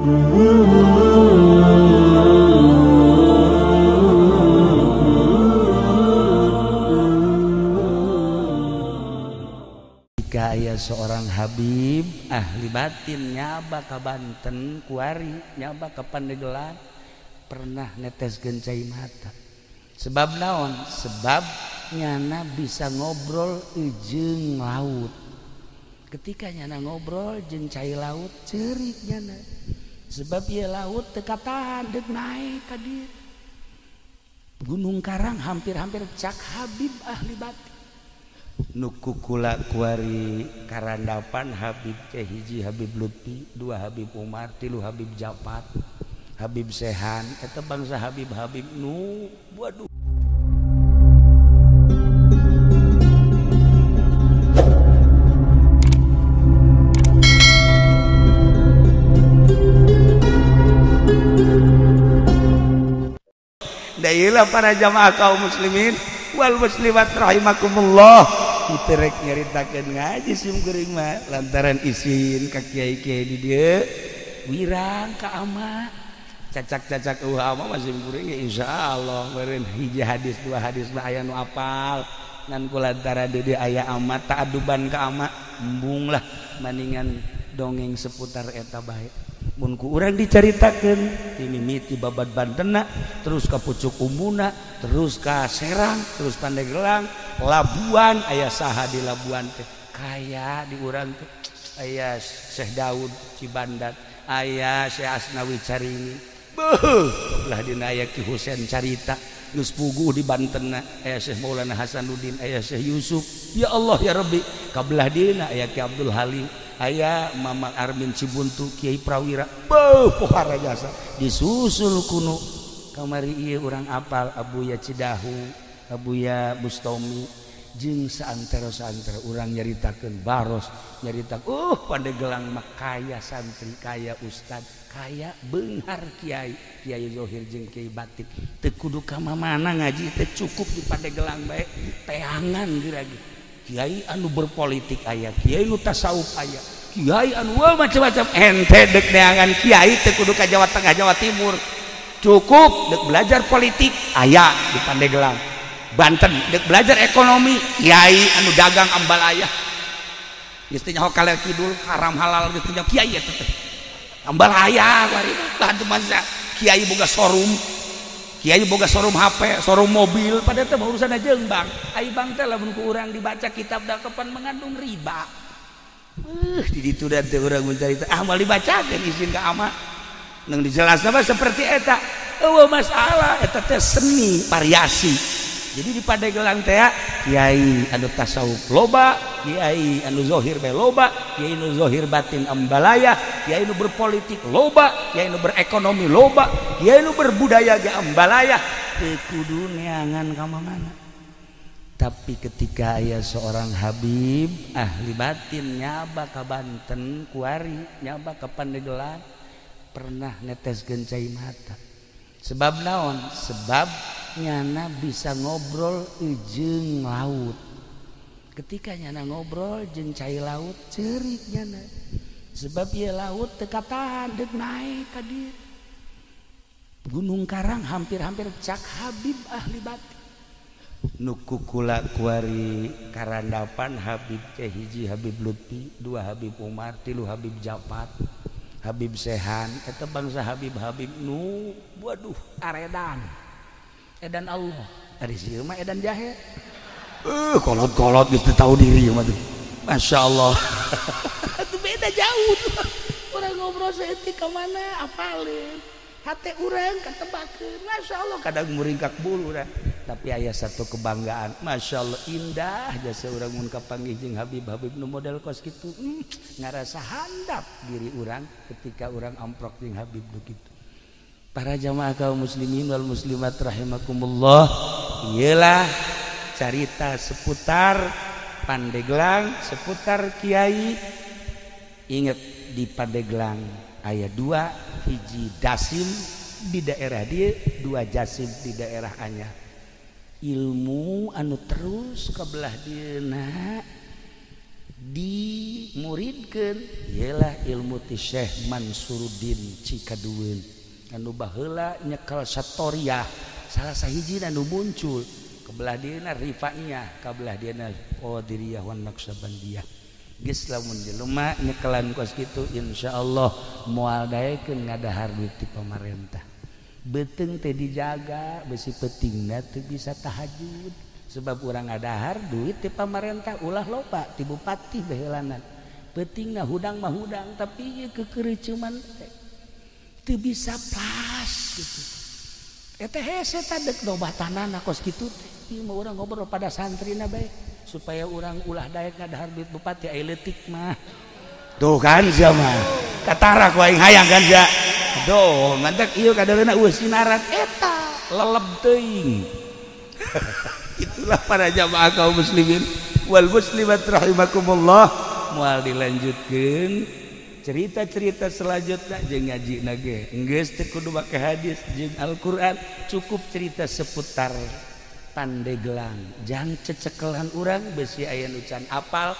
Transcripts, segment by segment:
Jika aya seorang habib ahli batin nyaba ka Banten kuari nyaba ka Pandeglang pernah netes gencai mata. Sebab naon? Sebab nyana bisa ngobrol jeung laut. Ketika nyana ngobrol jeung cai laut ceurik nyana. Sebab ieu laut teu katahan deuk naek ka dieu. Gunung Karang hampir-hampir cak habib ahli batin. Nu kukula kuari karandapan Habib teh hiji Habib Lutfi, dua Habib Umar, tilu Habib Japar, Habib Sehan, eta bangsa Habib-habib nu waduh. Dailah para jamaah kaum muslimin wal muslimat rahimakumullah. Kita rek nyaritakeun ngaji sim geuring mah lantaran isin ka kiai-kiai di dieu wirang ka ama cacak-cacak eueuh ama mah sim kuring ge insyaallah meureun hiji hadis dua hadis mah aya nu apal ngan ku lantaran di dieu aya ama ta'aduban ka ama embung lah maningan dongeng seputar eta bae. Mun ku urang dicaritakeun ti mimiti babad Bantenna terus ka Pucuk Umbuna terus ka Serang terus Pandeglang Labuan aya saha di Labuan teh kaya di urang teh aya Syekh Daud Cibandat aya Syekh Asnawi Carini beuh belah dina aya Ki Husein Carita geus puguh di Bantenna aya Syekh Maulana Hasanuddin aya Syekh Yusuf ya Allah ya Rabbi kabelah dina aya Ki Abdul Halim aya Mama Armin Cibuntu Kiai Prawira beuh pohara jasa disusul kuno kamari ieu urang apal Abuya Cidahu Abuya Bustomi jeung saantero-saantero urang nyaritakeun baros nyaritakeun Pandeglang mah kaya santri kaya ustad kaya beunghar kiai kiai zohir jeung kiai batin teu kudu ka mamana ngaji teh cukup di Pandeglang bae teangan geura ge kiai anu berpolitik aya kiai nu tasawuf aya kiai anu macam-macam ente dek neangan kiai teu kudu ka Jawa Tengah Jawa Timur cukup dek belajar politik aya di Pandeglang Banten dek belajar ekonomi kiai anu dagang ambalaya geus teh nyaho kaler kidul haram halal geus teh nyaho kiai eta teh ambalaya kuari bantu masa kiai boga showroom kiai boga showroom HP showroom mobil padahal teh urusan jeung bank ai bank teh lamun ku urang dibaca kitab da kapan mengandung riba di ditu da teh urang mencari teh ah moal dibacakeun izin ka ama nang dijelasna mah seperti eta eueuh masalah eta teh seni variasi. Jadi di Pandeglang teh kiai anu tasawuf loba, kiai anu zohir bae loba, kiai anu zohir batin ambalaya, kiai anu berpolitik loba, kiai anu berekonomi loba, kiai anu berbudaya ge ambalaya, teu kudu neangan ka mamana. Tapi ketika aya seorang habib ahli batin nyaba ka Banten kuari nyaba ka Pandeglang pernah netes gencai mata. Sebab naon? Sebab nyana bisa ngobrol jeung laut. Ketika nyana ngobrol jeung cai laut ceurik nyana. Sebab ieu laut teu katahan deuk naek ka dieu. Gunung Karang hampir-hampir cak habib ahli batin. Nu kukula kuari karandapan Habib teh hiji Habib Lutfi, dua Habib Umar, tilu Habib Japar, Habib Sehan, eta bangsa Habib-habib nu waduh aredan. Edan Allah, ari sieu mah edan jahe. Kolot-kolot geus teu tahu diri mah tuh. Masya Allah. Itu beda jauh tuh. Urang ngobrol saeutik ka mana apaleun. Hate urang katebakeun. Masya Allah kadang muringkak bulu urang. Tapi aya satu kebanggaan. Masya Allah indah jasa urang mun kapanggih jeung Habib-habib nu model kos kitu. Ngarasa handap diri urang ketika urang amprok jeung Habib nu kitu. Para jamaah kaum muslimin wal muslimat rahimakumullah, iyalah carita seputar Pandeglang, seputar kiai. Ingat di Pandeglang aya dua hiji dasim di daerah dia, dua jasim di daerah anyar. Ilmu anu terus kebelah dieuna Dimuridkeun ialah ilmu ti Syekh Mansuruddin Cikadueun anu baheula nyekel Satoriyah salah sahiji anu muncul kebelah dieuna Rifaiyah kabelah dieuna Qadiriyah wan Naqsabandiyah. Geus lamun jelema nyekelan kos kitu insyaallah moal daekeun ngadahar duit ti pamarentah. Beuteung teh dijaga besi peutingna teu bisa tahajud sebab urang ngadahar duit ti pamarentah ulah loba ti bupati baheulanan. Peutingna hudang mah hudang tapi ieu keukeureumeuman teh teu bisa pas gitu. Eta hese tadek dobatanana kos kitu teh. Ieu mah urang ngobrol pada santrina bae supaya urang ulah daek ngadahar duit bupati ai leutik mah. Tuh kan sia mah. Katara ku aing hayang kan sia. Aduh, mantak ieu kadeuleuna eueuh sinaran eta leleb teuing. Itulah para jamaah kaum muslimin wal muslimat rahimakumullah. Moal dilanjutkeun cerita-cerita selanjutnya jeung ngajina ge. Geus teu kudu make hadis jeung Al-Qur'an, cukup cerita seputar Pandeglang. Jang cecekelan urang besi aya nu can apal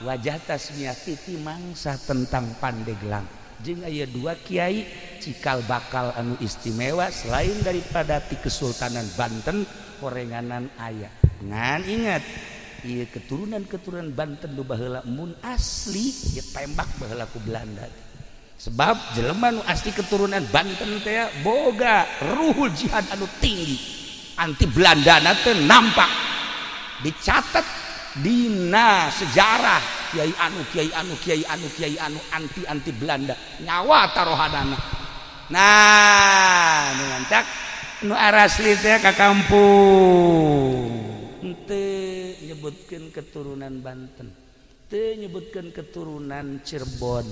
wajah tasmiah titi mangsa tentang Pandeglang. Jeung aya dua kiai cikal bakal anu istimewa selain daripada ti Kesultanan Banten horenganan aya. Ngan ingat ieu keturunan-keturunan Banten nu baheula mun asli ditembak baheula ku Belanda. Sebab jelema nu asli keturunan Banten teh boga ruhul jihad anu tinggi. Anti Belanda teh nampak dicatat dina sejarah kiai anu kiai anu kiai anu kiai anu anti Belanda nyawa tarohanana. Nah, nu ngantak nu arasli teh ka kampung henteu nyebutkeun keturunan Banten, teu nyebutkeun keturunan Cirebon.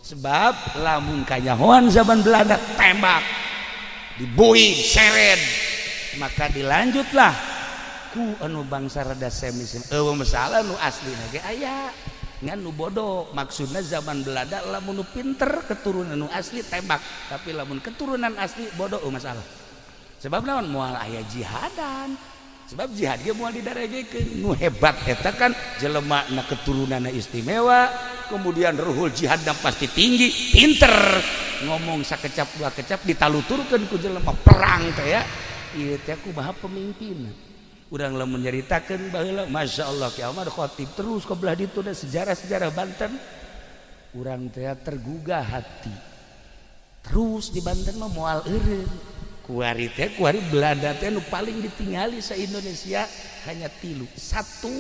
Sebab lamun kanyahoan zaman Belanda tembak, dibui, seret, maka dilanjutlah ku anu bangsa rada semi eueuh masalah nu aslina ge aya ngan nu bodoh. Maksudna zaman Belanda lamun nu pinter keturunan nu asli tembak, tapi lamun keturunan asli bodoh masalah. Sebab naon moal aya jihadan. Sebab jihad ge moal didaregekeun. Nu hebat eta kan jelema na keturunanna istimewa, kemudian ruhul jihadna pasti tinggi, pinter ngomong sakecap dua kecap ditaluturkeun ku jelema perang teh ya. Ieu teh kumaha pemimpin. Urang lamun nyaritakeun baheula masyaallah Ki Ahmad Khatib terus ka belah ditu da sejarah-sejarah Banten. Urang teh tergugah hati. Terus di Banten mah moal eureun. Kuari teh kuari Belanda teh nu paling ditingali sa Indonesia hanya tilu. Satu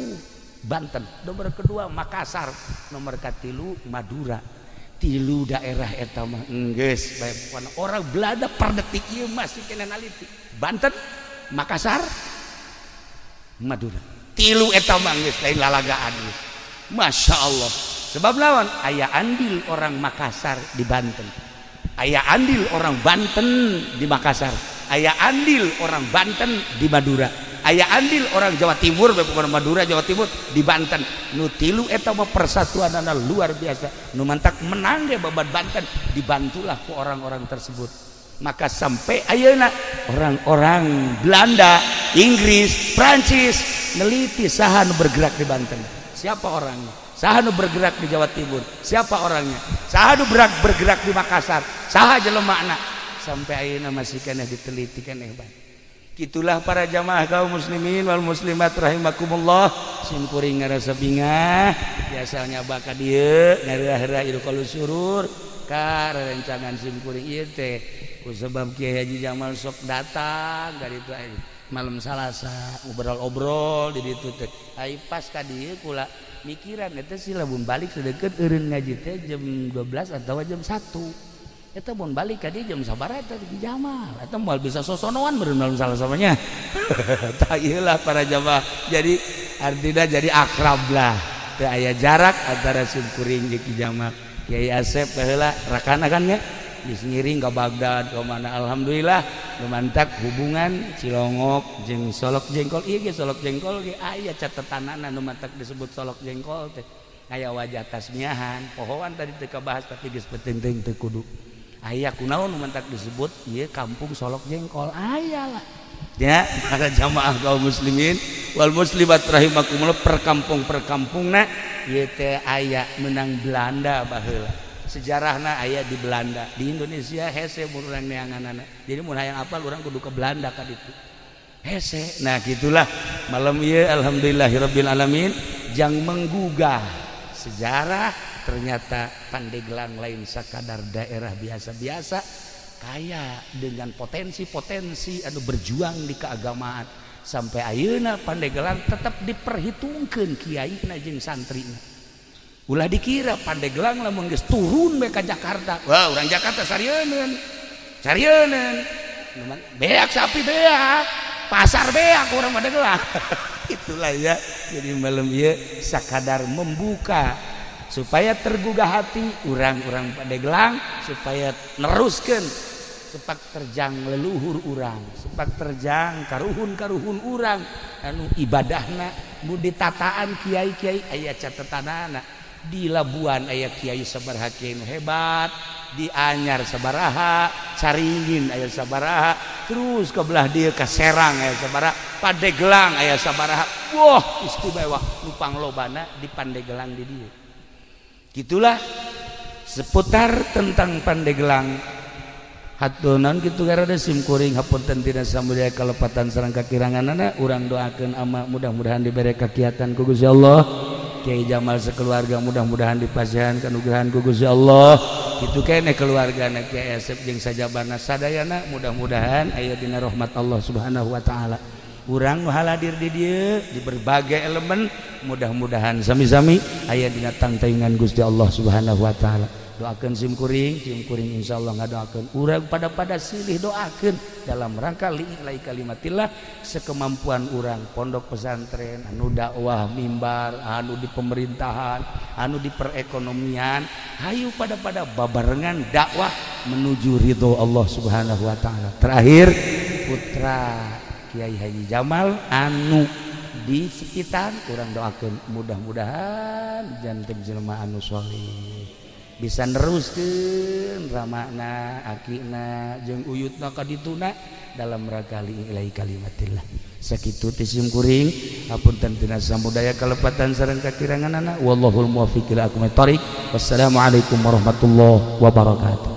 Banten, nomor kedua Makassar, nomor katilu Madura. Tilu daerah eta mah enggeus bae orang Belanda per detik ieu masih kena naliti. Banten, Makassar, Madura. Tilu eta mah geus lain lalagaan geus. Masya Allah. Sebab lawan aya andil orang Makassar di Banten. Aya andil orang Banten di Makassar. Aya andil orang Banten di Madura. Aya andil orang Jawa Timur, bukan Madura, Jawa Timur di Banten. Nu tilu eta mah persatuanana luar biasa. Nu mantak menang ge babat Banten dibantulah ku orang-orang tersebut. Maka sampai ayeuna orang-orang Belanda, Inggris, Prancis neliti saha nu bergerak di Banten. Siapa orangnya? Saha nu bergerak di Jawa Timur? Siapa orangnya? Saha nu bergerak di Makassar? Saha jelemana? Sampai ayeuna masih keneh diteliti keneh bae. Itulah para jamaah kaum muslimin wal muslimat rahimakumullah. Sim kuring ngarasa bingah, biasanya baka dieu ngareurah-reurah ieu kalau surur ka rerencangan sim kuring ieu teh. Ku sebab Kiai Haji Jamal sok datang dari itu malam Salasa obrol-obrol di ditu teh. Ai pas ka dieu kula mikiran eta sih lamun balik sedeukeut eureun ngaji teh jam 12 atawa jam 1. Eta mun balik ka dieu jam sabaraha eta di Jamal. Eta moal bisa sosonoan meureun malam Salasa mah nya. Tah ieu lah para jamaah. Jadi artinya jadi akrab lah. Teu aya jarak antara sim kuring jeung Ki Jamal. Kiai Asep baheula rakana kan nya. Geus ngiring ka Baghdad ka mana alhamdulillah lumantak hubungan Cilongok jeung Solok Jengkol. Ieu ge Solok Jengkol ge aya catetanana nu mantak disebut Solok Jengkol teh. Aya wajah tasmiahan pohoan tadi teu kabahas tapi geus penting teu kudu. Aya kunaon nu mantak disebut ieu kampung Solok Jengkol aya lah. Ya, para jamaah kaum muslimin wal muslimat rahimakumullah, perkampung-perkampungna ieu teh aya menang Belanda baheula. Sejarahna aya di Belanda. Di Indonesia hese mun urang neanganana. Jadi mun hayang apal urang kudu ke Belanda ka ditu. Hese. Nah, gitulah malam ieu alhamdulillahirabbil alamin jang menggugah sejarah, ternyata Pandeglang lain sakadar daerah biasa-biasa, kaya dengan potensi-potensi anu berjuang di keagamaan. Sampai ayeuna Pandeglang tetap diperhitungkeun kiaina jeung santrina. Ulah dikira Pandeglang lamun geus turun bae ka Jakarta, wah urang Jakarta sarieun sarieun, beak sapi beak pasar beak urang Pandeglang. Itulah ya, jadi malam ieu sakadar membuka supaya tergugah hati urang-urang Pandeglang supaya neruskeun sepak terjang leluhur urang, sepak terjang karuhun-karuhun urang anu ibadahna nu ditataan kiai-kiai aya catetanana. Di Labuan aya kiai sabaraha kiai nu hebat, di Anyar sabaraha, Caringin aya sabaraha, terus ke belah dieu ka Serang aya sabaraha, Pandeglang aya sabaraha. Wah, istimewa nu panglobana di Pandeglang di dieu. Gitulah seputar tentang Pandeglang. Hatunan kitu garada sim kuring hapunten tina samudaya kalepatan sareng kakiranganana. Urang doakeun ama mudah-mudahan dibere kakiatan ku Gusti Allah. Kiai Jamal sekeluarga mudah-mudahan dipasihan kanugrahan ku Gusti Allah. Kitu keneh keluargana Kiai Asep jeung sajabana sadayana mudah-mudahan aya dina rahmat Allah Subhanahu wa taala. Urang nu hadir di dieu di berbagai elemen mudah-mudahan sami-sami aya dina tangtayungan Gusti Allah Subhanahu wa taala. Doakeun sim kuring insyaallah ngadoakeun urang pada-pada silih doakeun dalam rangka li'ilai kalimatillah sekemampuan urang pondok pesantren anu dakwah mimbar anu di pemerintahan anu di perekonomian, hayu pada-pada babarengan dakwah menuju ridho Allah Subhanahu wa taala. Terakhir putra Kiai Haji Jamal anu di sekitar urang doakeun mudah-mudahan janten jelema anu sholih bisa neruskeun ramana akina jeung uyutna ka dituna dalam rangka li'ilai kalimatillah. Sakitu ti sim kuring hapunten tina samudaya kalepatan sareng kakiranganana. Wallahul muwaffiq ila aqwamit thoriq. Wassalamualaikum warahmatullahi wabarakatuh.